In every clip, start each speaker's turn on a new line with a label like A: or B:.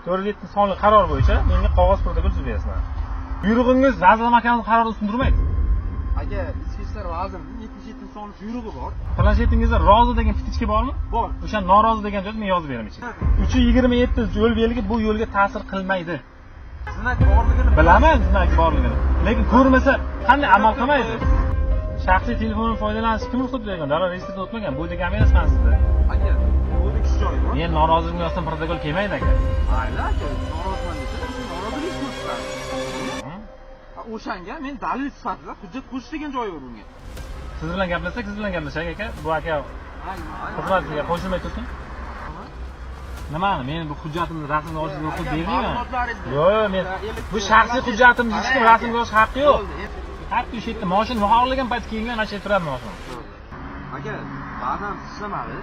A: 407 sonli qaror bo'yicha menga qog'oz protokol tuzib berasizlar. Buyrug'ingiz Vazirlar Mahkamasi qarori ustida turmaydi.
B: Aka, Ichki ishlar vazirining 77 sonli buyrug'i bor.
A: Planshetingizda rozi degan pitichka bormi?
B: Bor.
A: O'sha norozi degan joyda men yozib beraman ichiga. 327 yo'l belgi bu yo'lga ta'sir qilmaydi.
B: Znak borligini
A: bilaman, znak borligini. Lekin ko'rmasa qanday amal qilmaydi? Shaxsiy telefondan foydalanish kim ruxsat bergan? Davlat reyestrida o'tmagan. Bu degan emasman sizda.
B: Aka, bu kishi joyi bor.
A: Men noroziligimni yozsam protokol kelmaydi aka.
B: Mayli aka, noroziman desa, norozilik ko'rsatadi. O'shanga men dalil sifatida hujjat qo'shish degan joyi bor bunga.
A: Siz bilan gaplashsak, siz bilan gaplashak aka. Bu aka xizmatiga qo'shilmay tursin. Nimani? Men bu hujjatimni rasmga olishga ruxsat bermayman. Yo'q, men bu shaxsiy hujjatimni hech kim rasmga olish haqqi yo'q. Hatto o'sha yerda mashina muhorlagan payt kelgan mana shu yerda turadi mashina.
B: Aka, ba'zan ishlamadi.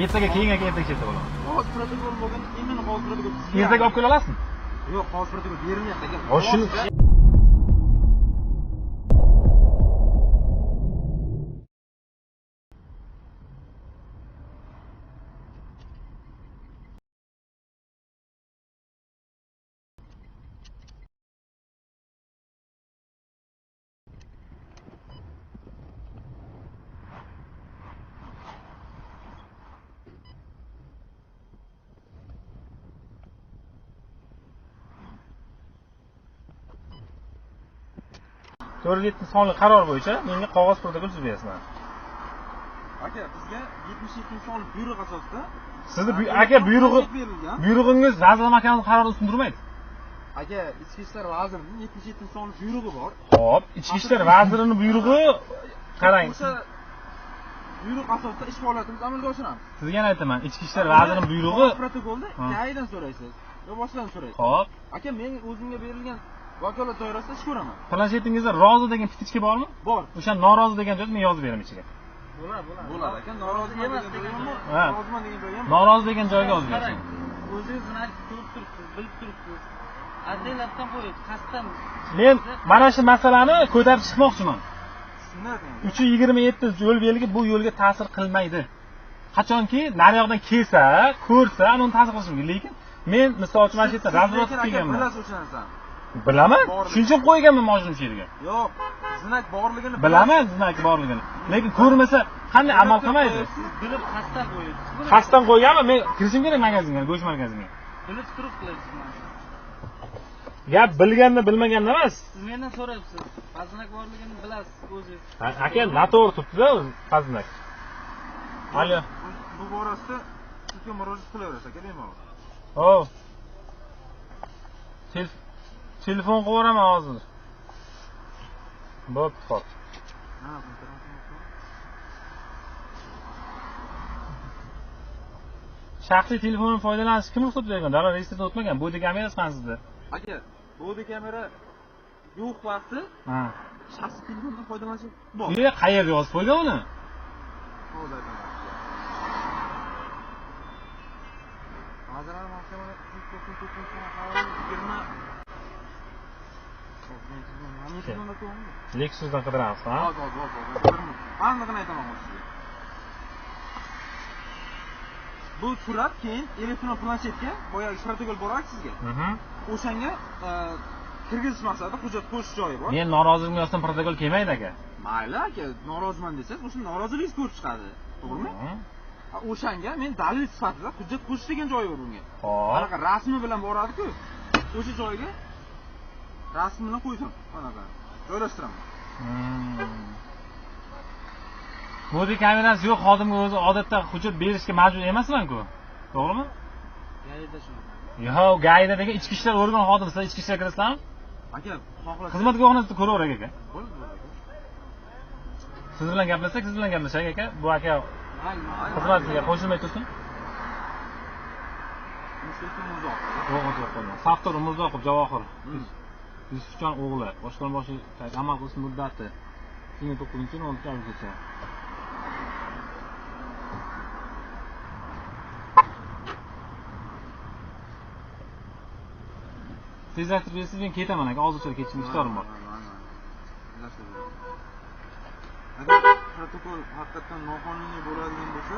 A: Ertaga keyin aka, ertaga shu yerda bo'laman.
B: Qog'oz protokol bo'lganda, imini qog'oz protokol.
A: Ertaga olib kela olasizmi?
B: Yo'q, qog'oz protokol berilmayapti aka.
A: Shuni 407 sonli qaror bo'yicha menga qog'oz protokol tuzib berasizlar.
B: Aka, bizga 77 sonli buyruq asosida
A: sizni aka buyrug'ingiz Vazirlar Mahkamasi qarori ustida turmaydi.
B: Aka, Ichki ishlar vazirining 77 sonli buyrug'i bor.
A: Xo'p, Ichki ishlar vazirining buyrug'i qarang.
B: O'sha buyruq asosida ish faoliyatimizni amalga oshiramiz.
A: Sizga yana aytaman, Ichki ishlar vazirining buyrug'i
B: protokolda GAIdan so'raysiz, yo boshqadan so'raysiz.
A: Xo'p.
B: Aka, men o'zimga berilgan vakolat doirasida ish ko'raman.
A: Planshetingizda rozi degan pitichka bormi?
B: Bor.
A: O'sha norozi degan joyda men yozib beraman ichiga.
B: Bo'ladi, bo'ladi. Bo'ladi aka, norozi emas degan joyi. Noroziman degan joyi ham.
A: Norozi degan joyga yozib beraman.
C: O'zingiz znak ko'rib turibsiz, bilib turibsiz. Ataylabdan qo'yib, qasddan.
A: Men mana shu masalani ko'tarib chiqmoqchiman. 327 yo'l belgi bu yo'lga ta'sir qilmaydi. Qachonki nariyoqdan kelsa, ko'rsa, uni ta'sir qilishi mumkin. Lekin men misol uchun mana shu yerda razrot qilganman.
B: Bilasiz o'sha narsani.
A: Bilaman, shuning uchun qo'yganman mashinani shu yerga.
B: Yo'q, znak borligini
A: bilaman, znak borligini. Lekin ko'rmasa qanday amal qilmaydi?
C: Siz bilib qasddan qo'yibsiz.
A: Qasddan qo'yganman, men kirishim kerak magazinga, go'sht markaziga.
C: Bilib turib qilyapsiz.
A: Gap bilganda bilmaganda emas.
C: Siz mendan so'rayapsiz. Znak borligini bilasiz o'zingiz.
A: Aka, noto'g'ri turibdi-da znak. Alo.
B: Bu borasida sudga murojaat qilaverasiz aka, bemalol.
A: Hop. Telefon qilib yuboraman hozir. Bo'pti, xo'p. Shaxsiy telefondan foydalanish kim ruxsat bergan? Davlat reyestrida o'tmagan. Bu degan emasman sizda.
B: Aka, bu kamera yo'q vaqti shaxsiy telefondan foydalanish bor.
A: Yo'q, qayerga yozib qo'ygan uni?
B: Hozir aytaman. Vazirlar Mahkamasi 199 20
A: Lexus'dan qidiramiz, ha?
B: Hozir. Aniqini aytaman sizga. Bu surat keyin elektron planshetga, boyagi protokol bor sizga. O'shanga kirgizish maqsadida hujjat qo'shish joyi bor.
A: Men noroziligimni yozsam protokol kelmaydi aka.
B: Mayli aka, noroziman desangiz, o'sha norozilik ko'rib chiqadi, to'g'rimi? O'shanga men dalil sifatida hujjat qo'shish degan joyi bor bunga.
A: Xo'p.
B: Anaqa rasmi bilan boradi-ku. O'sha joyga rasmini qo'ysam, anaqa joylashtiraman.
A: Bodi kamerasi yo'q xodimga o'zi odatda hujjat berishga majbur emasman-ku. To'g'rimi?
C: GAIda shunaqa.
A: Yo'q, GAIda degan ichki ishlar organ xodimi, sizlar ichki ishlarga kirasizlarmi?
B: Aka, xohlasangiz
A: xizmat guvohnomasida ko'raverak aka.
B: Bo'ldi, bo'ldi.
A: Siz bilan gaplashsak, siz bilan gaplashak aka. Bu aka xizmatiga qo'shilmay tursin. Yo'q, Safdor Umurzoqov Javohir. Yusufjon o'g'li, boshqarma boshi amal qilish muddati 2009-10-avgustgacha. Tezlashtirib bersangiz men ketaman aka, hozircha ketishim ishlarim bor.
B: Agar protokol haqiqatan noqonuniy bo'ladigan bo'lsa,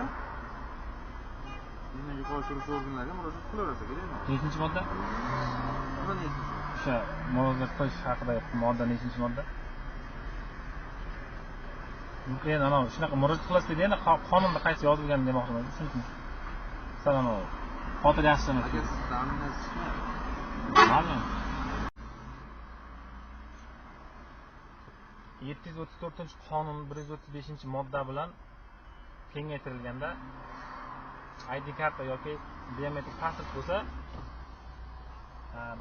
B: Mendan yuqori turuvchi organlarga murojaat qilaverasiz aka.
A: Nechinchi modda? O'sha murojaat qilish haqidagi modda nechinchi modda? Endi ana shunaqa murojaat qilasiz deganda qonunda qaysi yozilgan demoqchiman. Shuning uchun sal ana xotir yaxshi emas.
B: Aka, siz ta'minlansiz chiqmayapti.
A: Ma'lum. 734-qonun 135-modda bilan kengaytirilganda ID karta yoki biometrik pasport bo'lsa,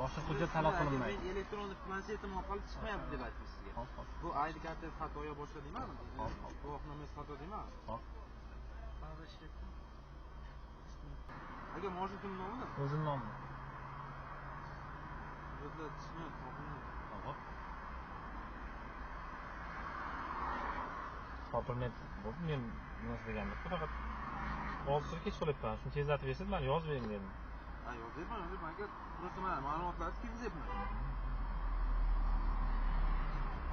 A: boshqa hujjat talab qilinmaydi.
B: Men elektron planshetim orqali chiqmayapti deb aytdim sizga.
A: Hop.
B: Bu ID karta xato yo boshqa deymanmi?
A: Hop.
B: Guvohnomangiz xato deymanmi?
A: Hop.
B: Aka, mashina kimning nomida?
A: O'zim nomimda.
B: Hujjatlar chiqmayapti, topilmayapti.
A: Hop. Topilmayapti. Bo'pti, men nima degandim, faqat hozir kech qolyapman. Shuni tezlatib bersangiz, mana yozib bering dedim.
B: Ha, yozyapman, yozyapman aka. Просто mana ma'lumotlarni kirgizyapman.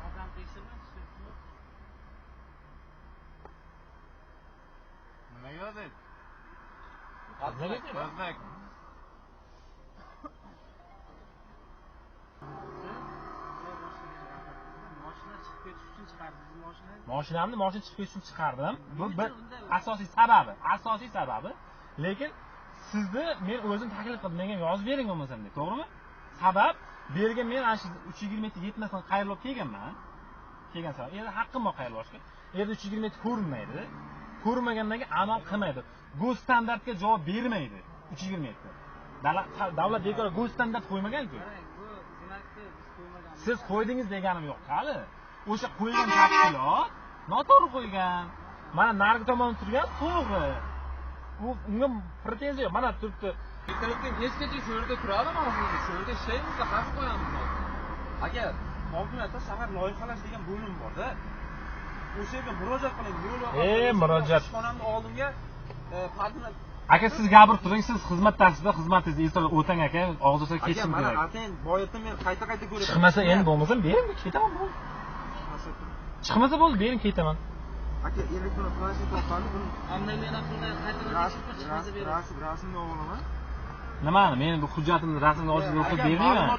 C: Odam tekshirma, tushunibmi?
D: Nimaga yozaydi?
A: Nimaga?
D: O'zbek.
C: Mashina chiqib ketish uchun chiqardingiz mashinani?
A: Mashinamni mashina chiqib ketish uchun chiqardim. Bu bir asosiy sababi, asosiy sababi. Lekin sizni men o'zim taklif qildim, menga yozib bering bo'lmasam deb, to'g'rimi? Sabab bu yerga men ana shu 327 yetmasdan qayrilib kelganman. Kelgan sabab. Endi haqqim bor qayrilib olishga. Endi 327 ko'rinmaydi. Ko'rinmagandan keyin amal qilmaydi. Go'z standartga javob bermaydi 327. Davlat bekor go'z standart qo'ymagan-ku.
C: Bu znakni biz qo'ymaganmiz.
A: Siz qo'ydingiz deganim yo'q hali. O'sha qo'ygan tashkilot noto'g'ri qo'ygan. Mana narigi tomonda turgan to'g'ri. U unga pretenziya yo'q. Mana turibdi.
D: Ertalabdan kechgacha shu yerda turadimi mashina? Shu yerda ishlaymiz, qarshi qo'yamiz hozir.
B: Aka, hokimiyatda shahar loyihalash degan bo'lim bor-da. O'sha yerga murojaat qiling. Yo'l
A: murojaat.
B: Ishxonamni oldimga partna.
A: Aka, siz gapirib turing, siz xizmatdasizda, xizmatingizni eslab o'tang aka, og'zingizga ketishim kerak.
B: Aka, mana atayin boyatdan men qayta-qayta ko'raman.
A: Chiqmasa endi bo'lmasa bering, ketaman bu. Chiqmasa bo'ldi, bering ketaman.
B: Aka, elektron planshet orqali buni
C: Amnamena qilmay qaytadan chiqmasa bering.
B: Rasmni olaman.
A: Nimani? Men bu hujjatimni rasmga olishga ruxsat bermayman.
B: Yo'q,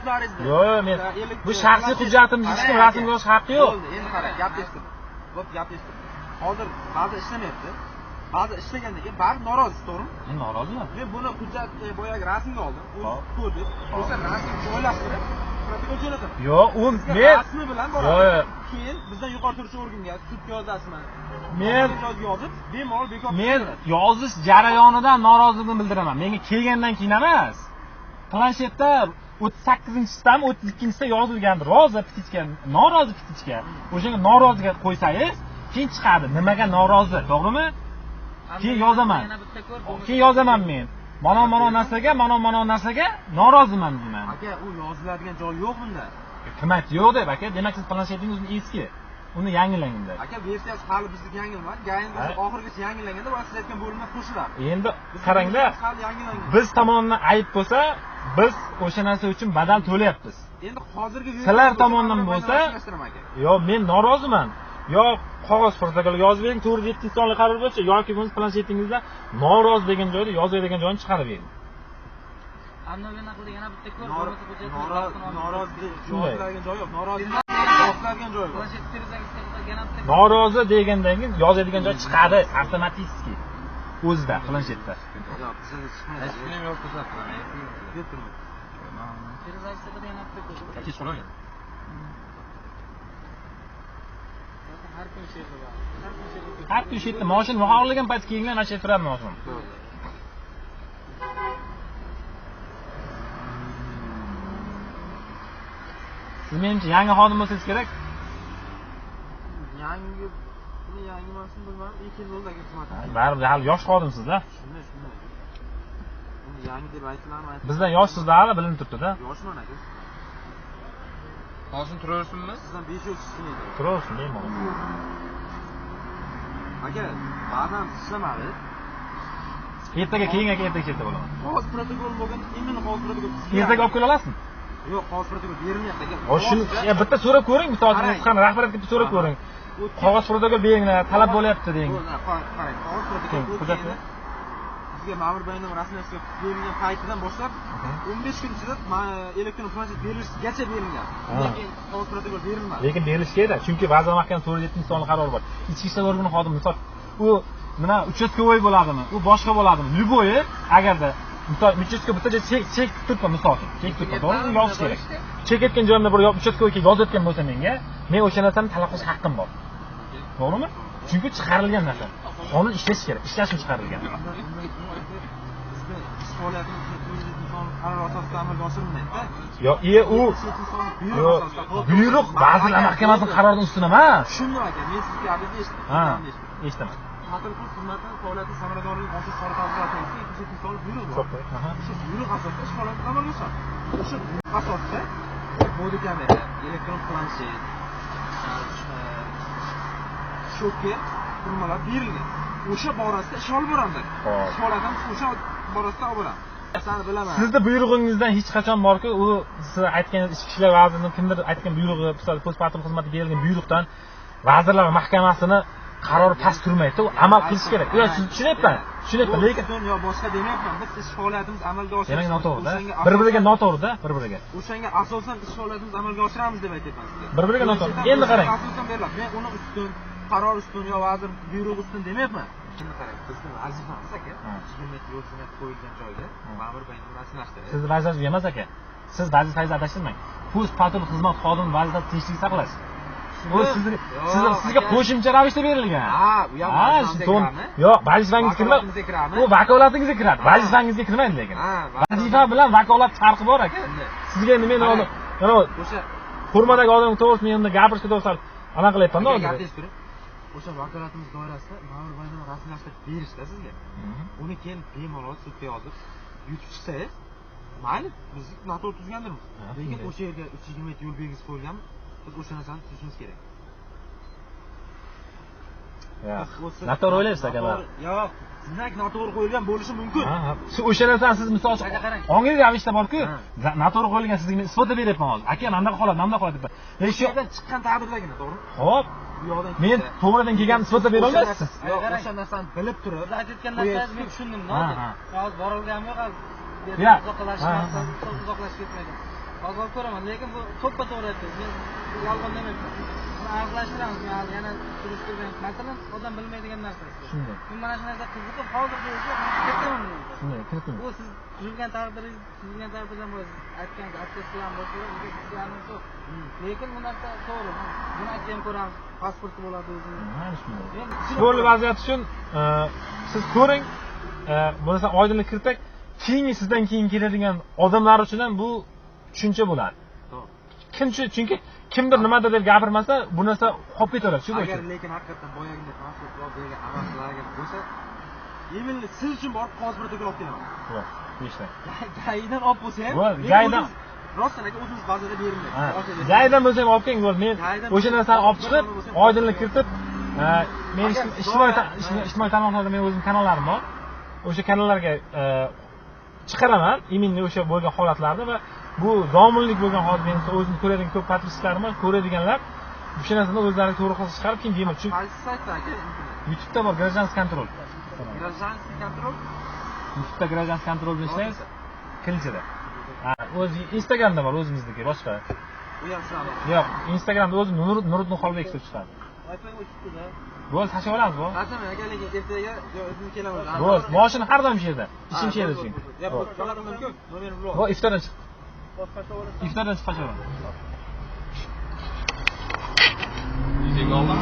A: Yo'q, men bu shaxsiy hujjatimni hech kim rasmga olish haqqi yo'q.
B: Bo'ldi, endi qarang, gap eshitdim. Bo'p, gap eshitdim. Hozir ba'zi ishlamayapti. Ba'zi ishlagandan keyin bari norozi, to'g'rimi?
A: Men noroziman.
B: Men buni hujjat boyagi rasmga oldim. O'zi ko'rdik. O'sha rasmni joylashtirib, protokol jo'nataman.
A: Yo'q, u men
B: rasmi bilan boradi. Keyin bizdan yuqori turuvchi organga sudga yozasizmi?
A: Men
B: yozib, bemalol bekor.
A: Men yozish jarayonidan noroziligimni bildiraman. Menga kelgandan keyin emas. Planshetda 38-sidami, 32-sida yozilgan rozi pitichka, norozi pitichka. O'shanga noroziga qo'ysangiz, keyin chiqadi. Nimaga norozi, to'g'rimi? Keyin yozaman. Keyin yozaman men. Mana narsaga, mana narsaga noroziman deyman.
B: Aka, u yoziladigan joy yo'q bunda.
A: Kim aytdi yo'q deb aka? Demak, siz planshetingiz eski. Uni yangilang unda.
B: Aka, versiyasi hali bizniki yangilanmadi. Yangi oxirgisi yangilanganda va siz aytgan bo'limlar qo'shiladi.
A: Endi qarangda, biz tomonidan ayib bo'lsa, biz o'sha narsa uchun badal to'layapmiz.
B: Endi hozirgi
A: sizlar tomonidan bo'lsa, yo'q, men noroziman. Yo qog'oz protokol yozib bering, 407 sonli qaror bo'yicha, yoki bo'lmasa planshetingizda norozi degan joyda yozadigan joyini chiqarib bering.
C: Amnamena qildi, yana bitta ko'r,
B: norozi yoziladigan joy yo'q. Norozi yoziladigan joy bor.
A: Norozi degandan keyin yozadigan joy chiqadi avtomatik o'zida planshetda.
B: Yo'q, bizda chiqmaydi.
D: Hech kim yo'q ko'rsatdi.
B: Deb turibdi.
A: Kech qolaman.
C: Har kun shu yerda bor. Har kun shu yerda.
A: Har kun shu yerda mashina xohlagan payt kelinglar, mana shu yerda turadi mashina. Siz menimcha yangi xodim bo'lsangiz kerak.
B: Yangi, yangi emasmi bilmadim, 2 yil bo'ldi aka xizmatim.
A: Baribir hali yosh xodimsiz-da.
B: Shunday, shunday. Endi yangi deb aytiladimi?
A: Bizdan yoshsiz-da, hali bilinib turibdi-da.
B: Yoshman aka.
D: Hozir turaversinmi?
B: Sizdan 5 yil kichkina.
A: Turaversin, bemalol.
B: Aka, ba'zan ishlamadi.
A: Ertaga keyin aka, ertaga chetda bo'laman.
B: Qog'oz protokol bo'lganda, imini qog'oz protokol.
A: Ertaga olib kela olasizmi?
B: Yo'q, qog'oz protokol berilmayapti aka.
A: Shuni bitta so'rab ko'ring, misol uchun ham rahbariyatga bitta so'rab ko'ring. Qog'oz protokol beringlar, talab bo'lyapti deng.
B: Qarang, qog'oz protokol. Sizga ma'mur bayonnoma rasmiylashtirib berilgan paytidan boshlab 15 kun ichida elektron planshet berilishigacha berilgan. Undan keyin qog'oz protokol berilmadi.
A: Lekin berilishi kerak, chunki Vazirlar Mahkamasi 407 sonli qarori bor. Ichki ishlar organi xodimi, misol, u nima uchastkovoy bo'ladimi, u boshqa bo'ladimi? Любой agarda misol uchastka bitta joy chek turibman, misol uchun, chek turibman, to'g'rimi? Yozish kerak. Chek etgan joyimda bir uchastkovoyga yozayotgan bo'lsa menga, men o'sha narsani talab qilish haqqim bor. To'g'rimi? Chunki chiqarilgan narsa. Qonun ishlashi kerak, ishlash uchun chiqarilgan.
B: Bizni ish faoliyatimiz 407 sonli qaror asosida amalga oshirilmaydi-da.
A: Yo'q, u buyruq Vazirlar Mahkamasining qarorining ustida emas.
B: Tushundim aka, men sizga gapingizni eshitdim.
A: Ha, eshitaman.
B: Patrul xizmatining faoliyati samaradorligini oshirish chora-tadbirlari to'g'risida 77 sonli buyruq bor. O'sha buyruq asosida ish faoliyati amalga oshiradi. O'sha buyruq asosida body kamera, elektron planshet, shoker qurilmalar berilgan. O'sha borasida ish olib boramiz. Ish faoliyatimiz o'sha borasida olib boramiz. Narsani bilaman.
A: Sizni buyrug'ingizdan hech qachon borku, u siz aytgan Ichki ishlar vazirining kimdir aytgan buyrug'i, misol post patrul xizmati berilgan buyruqdan Vazirlar Mahkamasini qarori past turmaydi, u amal qilish kerak. Yo'q, siz tushunyapman, tushunyapman, lekin
B: yo boshqa demayapman. Biz ish faoliyatimiz amalga oshirish.
A: Demak noto'g'ri-da. Bir-biriga noto'g'ri-da, bir-biriga.
B: O'shanga asosan ish faoliyatimiz amalga oshiramiz deb aytyapman sizga.
A: Bir-biriga noto'g'ri. Endi qarang.
B: Asosan beriladi. Men uni ustun, qaror ustun yo vazir buyrug'i ustun demayapman. Endi qarang, bizni vazifamiz aka, 20 yo'l ziynati qo'yilgan joyga ma'mur bayonnoma rasmiylashtirish.
A: Siz vazifangiz emas aka. Siz vazifangizni adashtirmang. Post patrul xizmat xodimi vazifasi tinchlik saqlash. U sizga qo'shimcha ravishda berilgan.
B: Ha, u ham vazifamizga kiradimi?
A: Yo'q, vazifangizga kirmaydi. U vakolatingizga kiradi. Vazifangizga kirmaydi lekin. Vazifa bilan vakolat farqi bor aka. Sizga endi men mana o'sha hurmadagi odam to'g'risi men endi gapirishga to'g'risi anaqa qilyapman-da hozir.
B: O'sha vakolatimiz doirasida ma'mur bayonnoma rasmiylashtirib berishda sizga. Uni keyin bemalol sudga yozib yutib chiqsangiz, mayli, biz noto'g'ri tuzgandirmiz. Lekin o'sha yerga 327 yo'l belgisi qo'yilganmi? Biz o'sha narsani tuzishimiz kerak.
A: Noto'g'ri o'ylaysiz aka.
B: Yo'q, znak noto'g'ri qo'yilgan bo'lishi mumkin.
A: Ha, siz o'sha narsani siz misol uchun ongli ravishda bor-ku, noto'g'ri qo'yilgan sizga men isbot beryapman hozir. Aka, mana bunaqa holat, mana bunaqa holat deb.
B: Lekin shu yerdan chiqqan taqdirdagina, to'g'rimi?
A: Xo'p. Men to'g'ridan kelganimni isbotlab bera olmaysiz.
B: Yo'q, o'sha narsani bilib turib,
C: siz aytayotgan narsangizni men tushundim, hozir. Hozir borilganim yo'q, hozir uzoqlashib ketmaydi. Hozir olib ko'raman, lekin bu to'ppa-to'g'ri aytdingiz. Men yolg'on demayapman. Buni aniqlashtiramiz, men yana surishtirgan. Masalan, odam bilmaydigan narsa.
A: Shunday.
C: Men mana shu narsa qiziqib, hozirgi o'zi ketaman.
A: Shunday, kiriting.
C: Bu siz tuzilgan taqdiringiz, tuzilgan taqdirdan bo'ladi. Aytganingiz, attest bilan boshqa, bizga yo'q. Lekin bu narsa to'g'ri. Buni aytgan ko'ramiz, pasporti bo'ladi o'zining.
A: Mana shunday. To'g'ri vaziyat uchun siz ko'ring, bu narsa oydinlik kiritak, keyingi sizdan keyin keladigan odamlar uchun ham bu tushuncha bo'ladi. Kim chunki kimdir nimadir deb gapirmasa, bu narsa qolib ketaveradi shu bo'yicha.
B: Agar lekin haqiqatan boyagidek pasport bergan amal qiladigan bo'lsa, yeminli siz uchun borib qog'oz protokol olib kelaman.
A: Yo'q, ishlang.
B: Gaydan olib bo'lsa ham,
A: gaydan
B: rostdan aka o'zingiz bazada berilmaydi.
A: Gaydan bo'lsa ham olib keling, bo'ldi. Men o'sha narsani olib chiqib, oydinlik kiritib, men ijtimoiy tarmoqlarda men o'zim kanallarim bor. O'sha kanallarga chiqaraman, imенно o'sha bo'lgan holatlarni va bu zominlik bo'lgan hozir men o'zim ko'radigan ko'p podpисчиklarim bor, ko'radiganlar o'sha narsani o'zlari to'g'ri qilib chiqarib keyin bemalol. Chunki
B: qaysi saytda aka?
A: YouTube'da bor Гражданский контроль.
B: Гражданский контроль.
A: YouTube'da Гражданский контроль bilan ishlaysiz. Klinchada. Ha, o'zi Instagramda bor o'zimizniki, boshqa.
B: U ham shunaqa.
A: Yo'q, Instagramda o'zim Nuriddin Xolbek deb chiqadi.
C: Wi-Fi o'chibdi-da.
A: Bo'ldi, tashlab olamiz bu.
B: Tashlaman aka, lekin ertaga o'zim kelaman.
A: Bo'ldi, mashina har doim shu yerda. Ishim shu yerda chunki.
B: Yo'q, mumkin. Nomerim yo'q.
A: Bu iftordan chiq. Iftordan chiqib qochaman.
D: Yuzga oldim.